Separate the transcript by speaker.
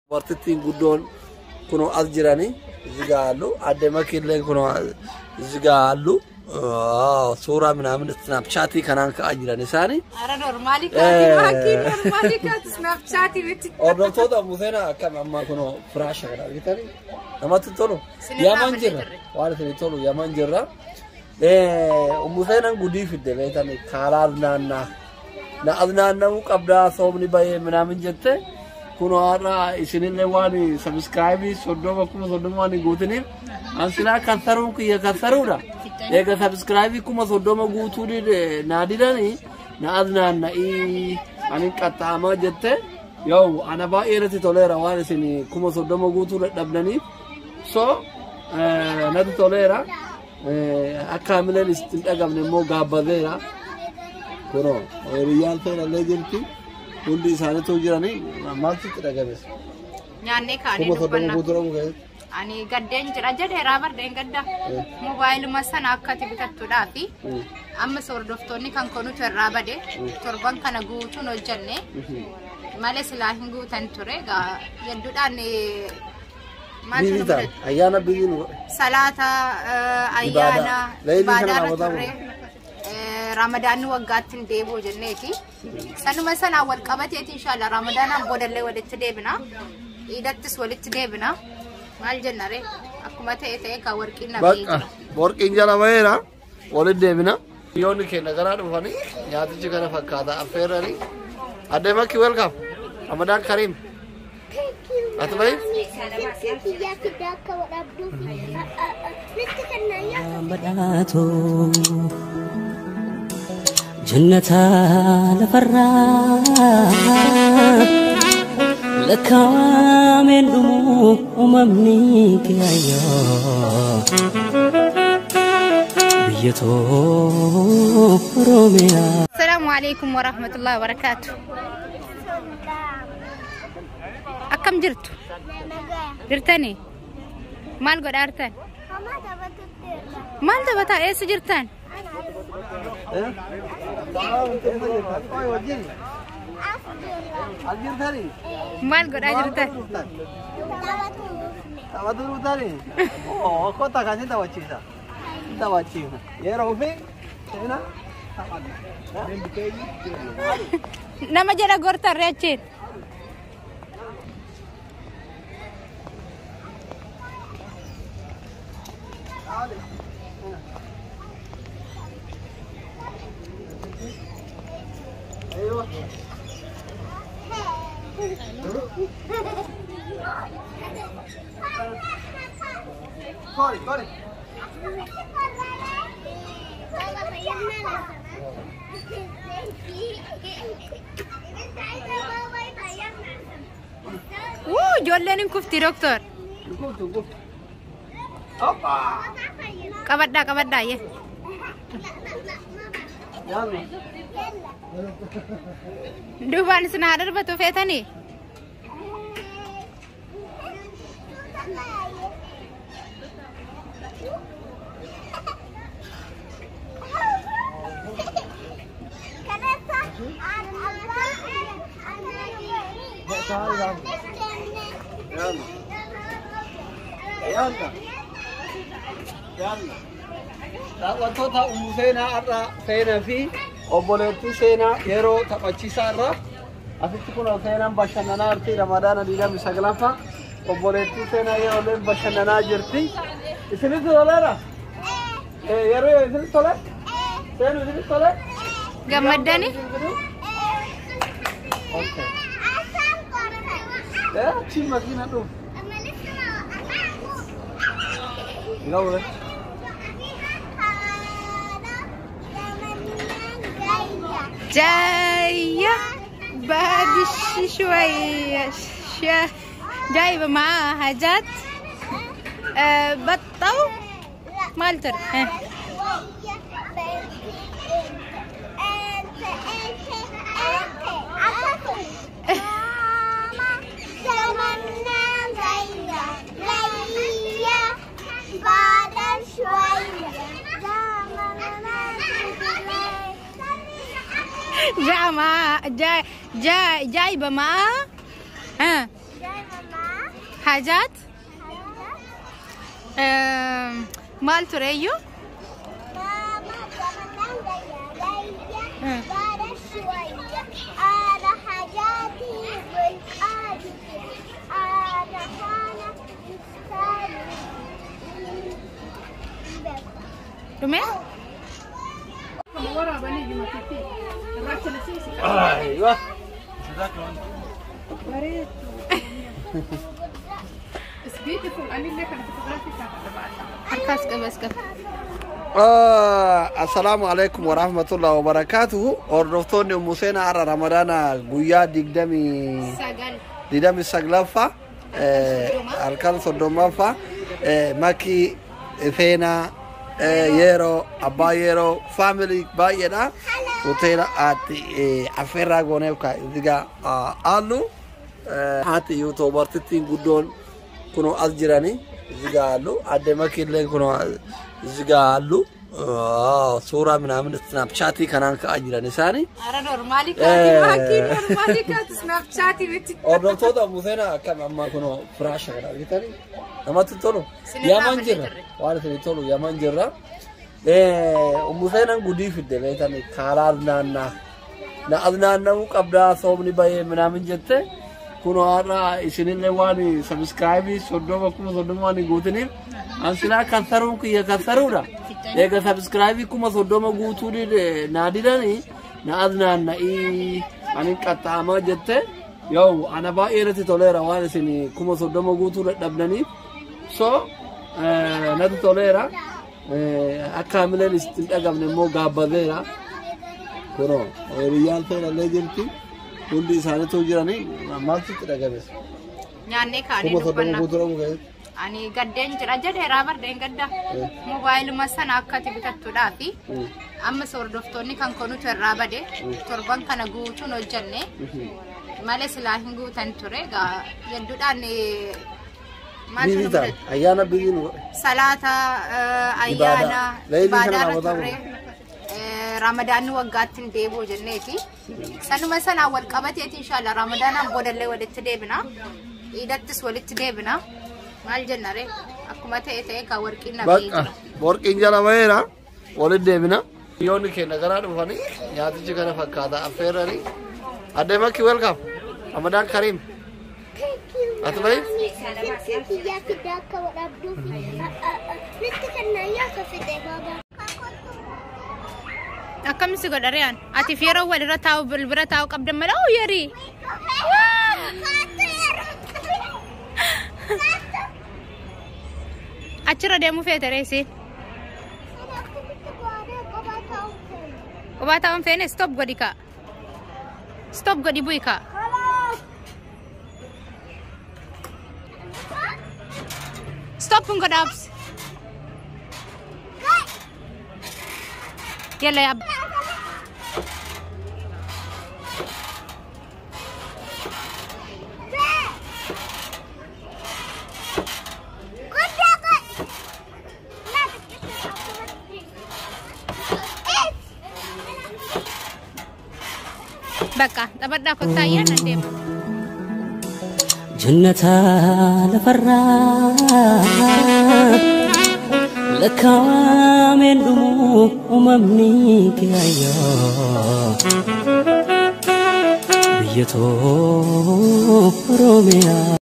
Speaker 1: Dubartittiin guddoon kunoo as jiranii እዚህ ጋር አሉ። Adde Makiilleen kunoo እዚህ ጋር አሉ። Suuraa ምናምን Snapchatii kanaan ka'aa jiran isaanii.
Speaker 2: Ara normaalii kaati maakii normaalii kaati Snapchatii miti.
Speaker 1: Hordoftoota Museenaa akkam amma kunoo firaasha kana argitanii namatti tolu. Yaman jirra. Waan isin tolu Yaman jirra. Museenaan gudii fidde beektanii karaa naannaa. Na naanna'uu qabdaa soomni bahee ምናምን jette. Kunoo har'a isinillee waan subscribe 30 30,000 waan hin guutiniif an silaa kassaruun kiyya kassaruudha. Eega subscribe 30,000 guutuu naa didanii na as naanna'ii ani qaxxaamaa jette. Yoo ana baay'ee natti toleera waan isin 30,000 guutuu dadhabdaniif. So natti toleera. Akka hamileen isin dhagamne immoo gaabbateera. Kunoo hiriyyaan seenallee jirti. Hundi isaaniitu jiranii maaltu itti dhagame?
Speaker 2: Nyaannee kaanee
Speaker 1: 30,000
Speaker 2: dubbanna.
Speaker 1: Guutuu dhabuu keessatti.
Speaker 2: Ani gaddeen jira jedheeraa bardeen gadda. Mobaayiluma sana akka ati bitattuudhaafi ammas hordoftoonni kan konutu irraa bade torban kana guutuun hojjenne malee silaa hin guutan ture egaa hedduudhaan maaltu
Speaker 1: Busy
Speaker 2: nu
Speaker 1: ta'an
Speaker 2: mudate?
Speaker 1: Ayyaana busy nu godhe.
Speaker 2: Salaata ayyaana
Speaker 1: Leelii sana
Speaker 2: ibaadaarra
Speaker 1: raawwataa
Speaker 2: turre. Ramadaanni waggaatti hin deebi'u jenneeti. Sanuma sanaan wal qabateeti inshallah Ramadaanaan boodallee walitti deebina. Iidattis walitti deebina. Maal jenna ree? Akkuma ta'e ta'e kan warqiin na ba'ee
Speaker 1: Bakka
Speaker 2: jira.
Speaker 1: Warqiin jala baheera walitti deebina. Biyyoonni keenya garaa dhufanii nyaatichi kana fakkaata affeerranii. Addee Makki, welcome. Ramadaan Kariim. Ati bahi?
Speaker 3: Badhaatu jannata lafarraa lakkaawameen dhumu uumamni kiyaayyoo biyya too Oromiyaa.
Speaker 2: Assalaamu alaikum warahmatullahi wabarakaatu. Akkam jirtu? Jirtanii? Maal godhaa jirtan? Maal taphataa? Eessa jirtan?
Speaker 1: As jirtanii?
Speaker 2: Maal godhaa jirtan?
Speaker 1: Taphatu dhuftanii? Oo, kottaa kaasee taphachiisa. Taphachiisa. Yeroo fi seenaa taphatu.
Speaker 2: Nama jedha gortarree achiin.
Speaker 1: Aywa. Kori, kori.
Speaker 2: Wuu, ijoolleen hin kufti doktor.
Speaker 1: Kuftu, kuftu. Hoppa!
Speaker 2: Qabadhaa qabadhaa yee.
Speaker 1: Yalla.
Speaker 2: Duubaan isin haa darbatu feetanii?
Speaker 1: Yalla. Yalla. Yalla. Daawwattoota Ummu Seenaa har'a Seenaa fi obboleettii Seenaa yeroo taphachiisaa irra asitti kun Seenaan bashannanaa jirti. Ramadaana 29ffaa obboleettii Seenaa yeroo bashannanaa jirti. Isinitti toleera? Yeroo isinitti tole? Seenu isinitti tole?
Speaker 2: Gammaddani?
Speaker 1: Okay. Achi makiina dhufu. Gawre.
Speaker 2: جاية بعد شوية جايبة معاها حاجات بطة مالتر. جاء مع جاي جاي جايبة معاها ها.
Speaker 4: جايبة.
Speaker 2: Hajaat maal tureyyuu?
Speaker 4: أنا حاجاتي والقادة أنا أنا
Speaker 2: Dhumee?
Speaker 1: Aywa.
Speaker 2: Harkaas qaba as qaba.
Speaker 1: Assalaamu alaikum warahmatullahi wabarakatuhu. Hordoftoonni Ummu Seenaa har'a Ramadaana guyyaa
Speaker 2: 9.
Speaker 1: 29ffaa halkan 30ffaa Makii Seenaa yeroo abbaa yeroo faamilii baay'eedha. Hoteela ati affeerraa gooneef ka izigaa haallu haati yuutuubartittiin guddoon kunoo as jiranii izigaa haallu adde Makiilleen kunoo izigaa haallu suuraa minaamin snapchaatii kanaan ka'aa jiran isaanii.
Speaker 2: Ara normaalii kaati maakii normaalii kaati snapchaatii miti.
Speaker 1: Hordoftoota Ummu Seenaa akkam amma kunoo firaasha kana argitanii namatti tolu.
Speaker 2: Isinirraa
Speaker 1: Yaman
Speaker 2: malee
Speaker 1: jirra.
Speaker 2: jirre.
Speaker 1: Waan isin tolu yaman jirra. Ummu Seenaan gudii fidde beektanii karaa naannaa. Na naanna'uu qabdaa soomni bahee minaamin jette kunoo har'a isinillee waan sabiskiraayibii 30 30,000 waan hin guutiniif an silaa kansaruun kiyya kansaruudha. Eega sabiskiraayibii 30,000 guutuu naa didanii na as naanna'ii ani qaxxaamaa jette yoo ana baay'ee natti toleera waan isin 30,000 guutuu dadhabdaniif so natti toleera. Akka hamileen isin dhagamne immoo gaabbateera. Kunoo hiriyyaan seenallee jirti. Hundi isaaniitu jiranii maaltu itti dhagame?
Speaker 2: Nyaannee kaanee
Speaker 1: 30,000
Speaker 2: dubbanna.
Speaker 1: guutuu dhabuu keessatti.
Speaker 2: Ani gaddeen jira jedheeraa bardeen gadda. Mobaayiluma sana akka ati bitattuudhaafi ammas hordoftoonni kan konutu irraa bade torban kana guutuun hojjenne malee silaa hin guutan ture egaa hedduudhaan maaltu
Speaker 1: Biizii
Speaker 2: nu
Speaker 1: ta'a.
Speaker 2: mudate?
Speaker 1: Ayyaana biizii nu godhe.
Speaker 2: Salaata ayyaana
Speaker 1: Leelii sana
Speaker 2: ibaadaarra
Speaker 1: raawwataa
Speaker 2: turre ramadaanni waggaatti hin deebi'u jenneeti. Sanuma sanaan wal qabateeti inshaalla ramadaanaan boodallee walitti deebina. Iidattis walitti deebina. Maal jenna ree akkuma ta'e ta'e kan warqiin na ba'ee
Speaker 1: Bakka
Speaker 2: jira.
Speaker 1: warqiin jala baheera walitti deebina. Biyyoonni keenya garaa dhufanii nyaatichi kana fakkaata affeerranii. Addee Makki welcome. Ramadaan Kariim. Ati bahi?
Speaker 4: Kiyyaa fiddaa akka wadhabduuf nutti kennaa yaa fide baaba.
Speaker 2: Akkamitti godha ree an? Ati fi yeroo walirra taa'u bilbira taa'u qabdan malee oo yerii. Achirra deemuu feete ree isiin. Qubaa taa'uun feene stop godhi kaa. Stop godhi bu'i kaa. Stop hin godha abs. Yalla yaa. Bakka taphadhaa kottaa ayyaan nan deema.
Speaker 3: Jannata lafarraa lakkaa'ameen dhumu uumamni kiyayyaa biyya too Oromiyaa.